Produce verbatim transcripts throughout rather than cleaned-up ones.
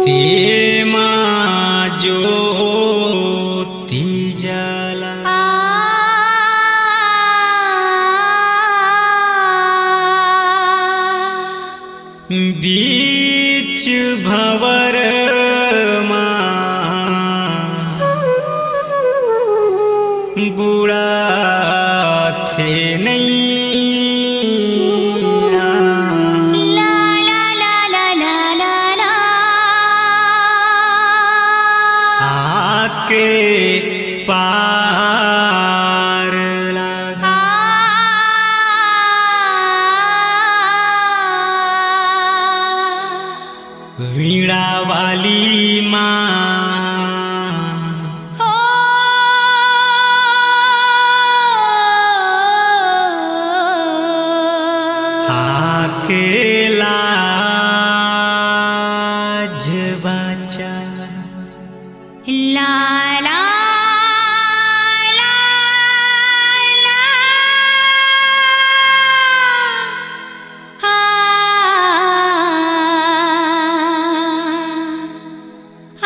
तेमा ज्योति जला। बीच भंवर मा बुड़ाथे नैया। ला, ला, ला। आके पार लगा। वीणा वाली माँ। हो। आके लाज बचा। ला, ला, ला, ला। आ, आ, आ।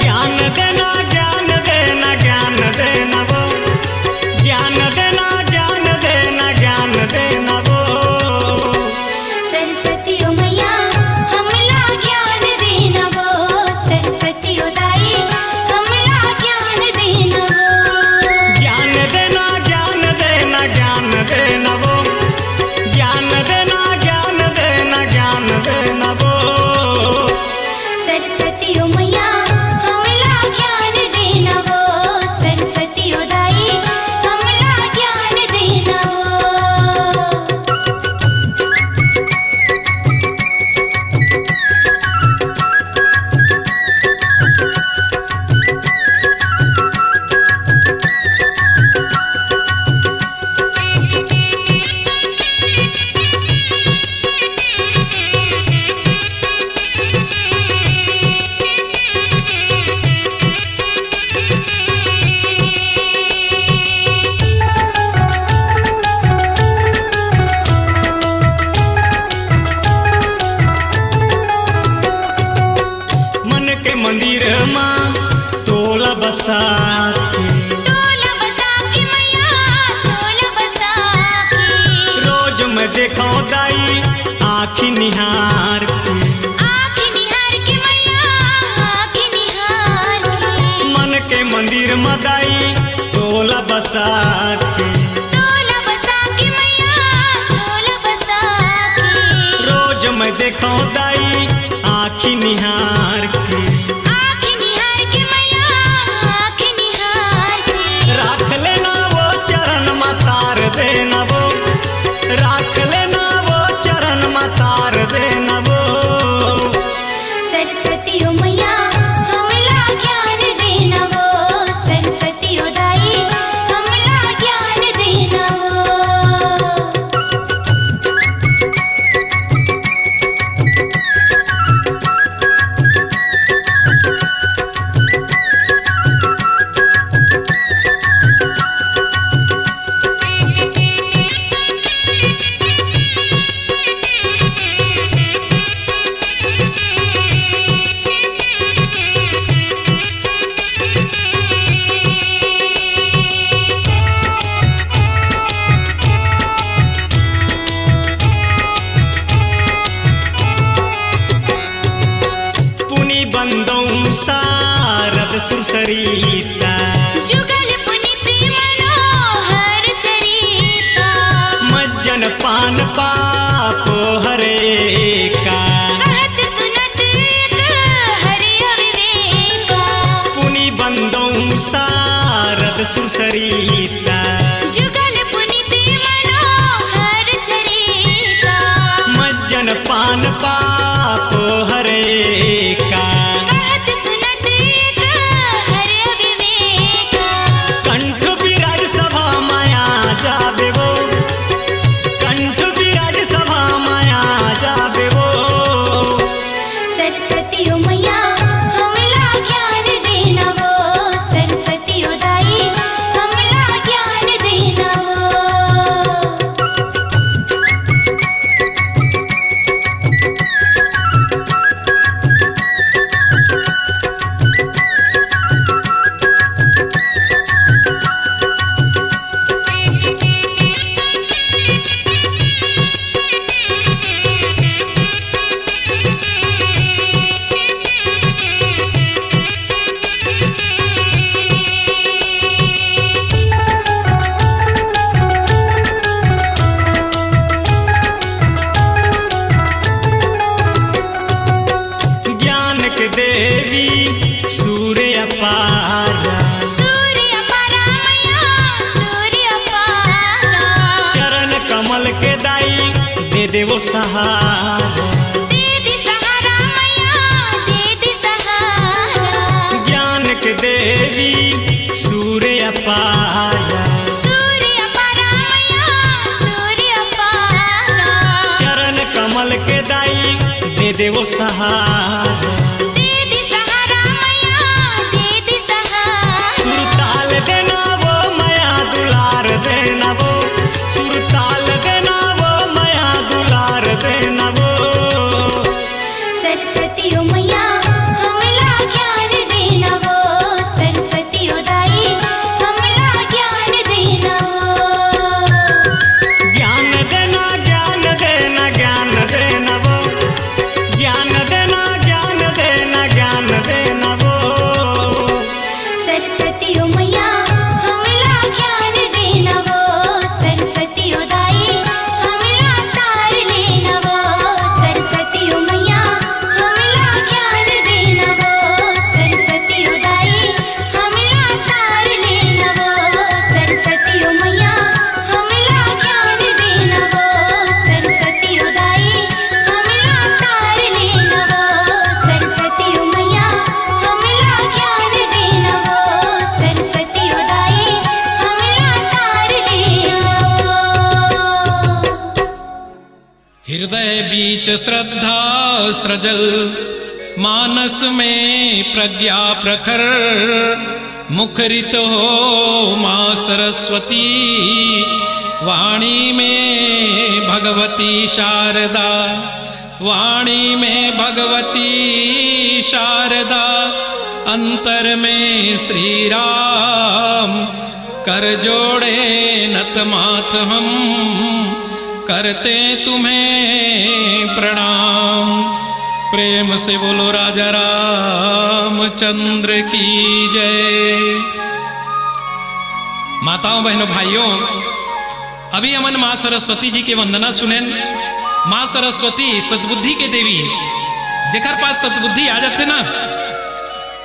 ज्ञान देना, ज्ञान देना, ज्ञान देना वो। ज्ञान देना, ज्ञान देना, ज्ञान देना वो। सरस्वती ओ मैया, हमला ज्ञान देना वो। सरस्वती ओ दाई, हमला ज्ञान देना वो। ज्ञान देना, ज्ञान देना, ज्ञान देना वो। ज्ञान देना, ज्ञान देना, ज्ञान देना वो। सरस्वती ओ मैया, हमला ज्ञान देना वो। सरस्वती ओ दाई, हमला ज्ञान देना वो। मन के मंदिर मा तोला बसा के। तोला बसा के मैया, तोला बसा के। रोज मैं देखो दाई आँखी निहार के। आँखी निहार के मैया, आँखी निहार के। मन के मंदिर मा दाई तोला बसा के। तोला बसा के मैया, तोला बसा के। रोज मैं देखो दाई आँखी निहार के। आँखी निहार के मैया, आँखी निहार के। राख लेना वो चरण मा तार देना वो। राख लेना वो चरण मा तार देना वो। सरस्वती ओ मैया, हमला ज्ञान देना वो। सरस्वती ओ दाई, हमला ज्ञान देना वो। पुनि बंदौं सारद सुरसरिता। जुगल पुनित मनोहर चरिता। मज्जन पान पापो हरे का। कहत सुनत एक हरि अविवेका। सुसरिता। जुगल पुनीत मनोहर चरिता। मज्जन पान पाप हरेका। कहत सुनत एक हर अविवेका। कंठ विराज सभा माया जाबे वो। कंठ विराज सभा माया जाबे वो। सरस्वती ओ मैया, हमला ज्ञान देना वो। सरस्वती ओ दाई, हमला ज्ञान देना वो। ज्ञान के देवी सूर्य अपारा। सूर्य अपारा मैया, सूर्य अपारा। चरण कमल के दाई दे दे वो सहारा। दे दे सहारा मैया, दे दे सहारा। ज्ञान के देवी सूर्य अपारा। सूर्य अपारा मैया, सूर्य अपारा। चरण कमल के दाई दे दे वो सहारा। दे दे सहारा मैया, दे दे सहारा। सुरताल देना वो मया दुलार देना वो। सुरताल देना वो मया दुलार देना वो। सरस्वती ओ मैया, हमला ज्ञान देना वो। सरस्वती ओ दाई, हमला ज्ञान देना वो। ज्ञान देना, ज्ञान देना, ज्ञान देना वो। ज्ञान देना, ज्ञान देना, ज्ञान देना वो। सरस्वती ओ मैया, हमला ज्ञान देना वो। सरस्वती ओ दाई, हमला तार लेना वो। सरस्वती ओ मैया, हमला ज्ञान देना वो। सरस्वती ओ दाई, हमला तार लेना वो। सरस्वती ओ मैया, हमला ज्ञान देना वो। सरस्वती ओ दाई, हमला तार लेना वो। सरस्वती ओ मैया, हमला ज्ञान देना वो। सरस्वती ओ दाई, हमला तार लेना वो। हृदय बीच श्रद्धा सृजल, मानस में प्रज्ञा प्रखर, मुखरित हो माँ सरस्वती। वाणी में भगवती शारदा, वाणी में भगवती शारदा, अंतर में श्री राम। कर जोड़े नतमाथ हम, करते तुम्हें प्रणाम। प्रेम से बोलो राजा रामचंद्र की जय। माताओं, बहनों, भाइयों, अभी हमन माँ सरस्वती जी के वंदना सुनेन। माँ सरस्वती सद्बुद्धि के देवी, जेकर पास सद्बुद्धि आ जाथे ना,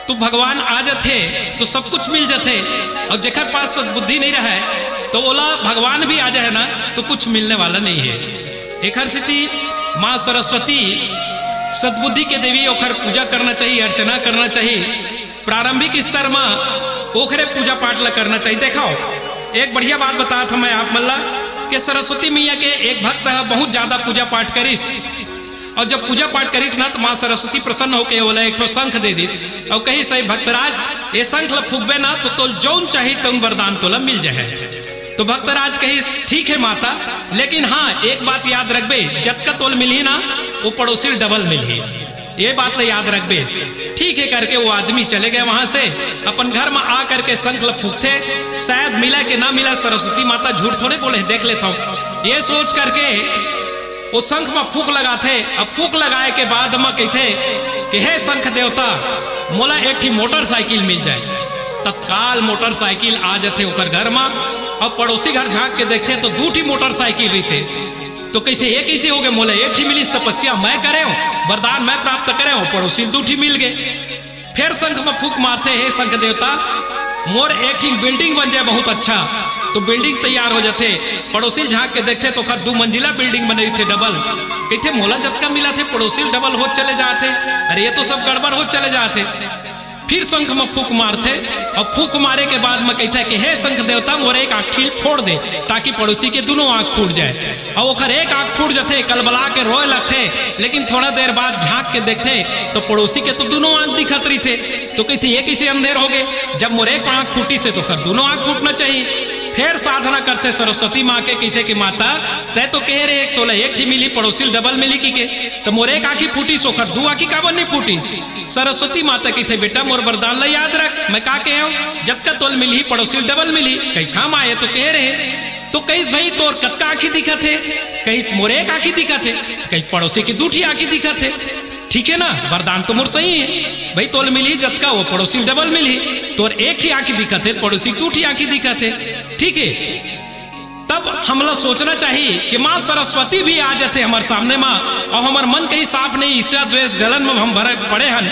तो भगवान आ जाथे, तो सब कुछ मिल जाथे। और जेकर पास सद्बुद्धि नहीं रहे, तो ओला भगवान भी आ जाए ना, तो कुछ मिलने वाला नहीं है। एखर सेती माँ सरस्वती सद्बुद्धि के देवी, ओखर पूजा करना चाहिए, अर्चना करना चाहिए। प्रारंभिक स्तर म ओखरे पूजा पाठ ला करना चाहिए। देखो, एक बढ़िया बात बतात हूँ मैं आप मन ला कि सरस्वती मैया के एक भक्त ह बहुत ज्यादा पूजा पाठ करिस, और जब पूजा पाठ करिस ना, तो माँ सरस्वती प्रसन्न होके ओला एक ठो शंख दे दिस और कहिस, "हे भक्तराज, ये शंख ला फूकबे ना, तो तोल जौन चाही तौन वरदान तोला मिल जाए।" तो भक्तराज कहिस, "ठीक है माता, लेकिन हाँ, एक बात याद रखबे, जतका तोल मिलही ना, वो पड़ोसी ल डबल मिलही।" ये बात ला याद रखबे। ठीक है करके वो आदमी चले गए वहां से, अपन घर में आ करके शंख ला फूकथे, शायद मिला के ना मिला, सरस्वती माता झूठ थोड़े बोले, देख लेता हूँ, ये सोच करके वो शंख में फूक लगाथे। अब फूक लगाए के बाद में कहथे कि "हे शंख देवता, मोला एक ठी मोटरसाइकिल मिल जाए।" तत्काल मोटरसाइकिल आ जाथे ओकर घर में। अब पड़ोसी घर झांक के देखथे तो दू ठी मोटरसाइकिल रहिथे। तो कहिथे, "ये कइसे हो गए? मोला एक ठी मिलिस, तपस्या मैं करे हूँ, वरदान मैं प्राप्त करे हूँ, पड़ोसी ल दू ठी मिल गए।" फिर शंख में फूक मारथे, "हे शंख देवता, मोर एक ठिन बिल्डिंग बन जाए बहुत अच्छा, तो बिल्डिंग तैयार हो जाथे। पड़ोसी ल झांक के देखथे तो ओखर दू मंजिला बिल्डिंग बने रहिथे, डबल। कहिथे, "मोला जतका मिलत हे, पड़ोसी ल डबल होत चले जात हे। अरे, ये तो सब गड़बड़ होत चले जात हे।" फिर शंख म फूंक मारथे, अउ फूंक मारे के बाद म कहिथे कि, "हे शंख देवता, मोर एक आंखी ल फोड़ दे, ताकि पड़ोसी के दूनों आंख फूट जाए।" अउ ओखर एक आंख फूट जथे, कलबला के रोए लगथे, लेकिन थोड़ा देर बाद झांक के देखथे तो पड़ोसी के तो दूनों आंख दिखत रहिथे। तो कहिथे, "ये कइसे अंधेर हो गे? जब मोर एक आंख फूटिस हे तो ओखर दूनों आंख फूटना चाहिए।" फेर साधना करथे सरस्वती माँ के, कहिथे कि, "माता, तैं तो कहे रहे तोला एक ठी मिली, पड़ोसी ल डबल मिली कहिके, त मोर एक आंखी फूटिस, ओखर दू आंखी काबर नहीं फूटिस?" सरस्वती माता कहिथे, "बेटा, मोर वरदान ला याद रख, मैं का कहे हूँ, जतका तोल मिलही, पड़ोसी ल डबल मिलही।" कहिस, "हाँ माँ, ये तो कहे रहे।" तो कहिस, "भाई, तोर कतका आंखी दिखत हे?" कहिस, "मोर एक आंखी दिखत हे।" कहिस, "पड़ोसी के दू ठी आंखी दिखत हे।" ठीक है ना, वरदान तो मोर सही है। भाई, तोल मिलही जतका, वो पड़ोसी ल डबल मिलही। तोर एक ठी आंखी दिखत हे, पड़ोसी के दू ठी आंखी दिखत हे। ठीक है, तब हमला सोचना चाहिए कि माँ सरस्वती भी आ जाथे हमर सामने मा, अउ हमर मन कहीं साफ नहीं, ईर्ष्या, द्वेष, जलन में हम भरे पड़े हन,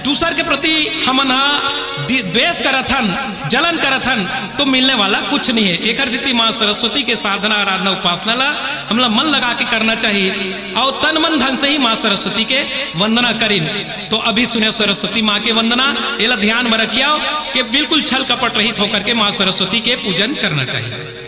दूसर के प्रति हमन हा दि-, द्वेष करत हन, जलन करत हन, तो मिलने वाला कुछ नहीं है। एकर सेती माँ सरस्वती के साधना, आराधना, उपासना ला हमला मन लगा के करना चाहिए, अउ तन मन धन से ही माँ सरस्वती के वंदना करिन। तो अभी सुने सरस्वती माँ के वंदना, एला ध्यान में रखिया कि बिल्कुल छल कपट रहित होकर के माँ सरस्वती के पूजन करना चाहिए।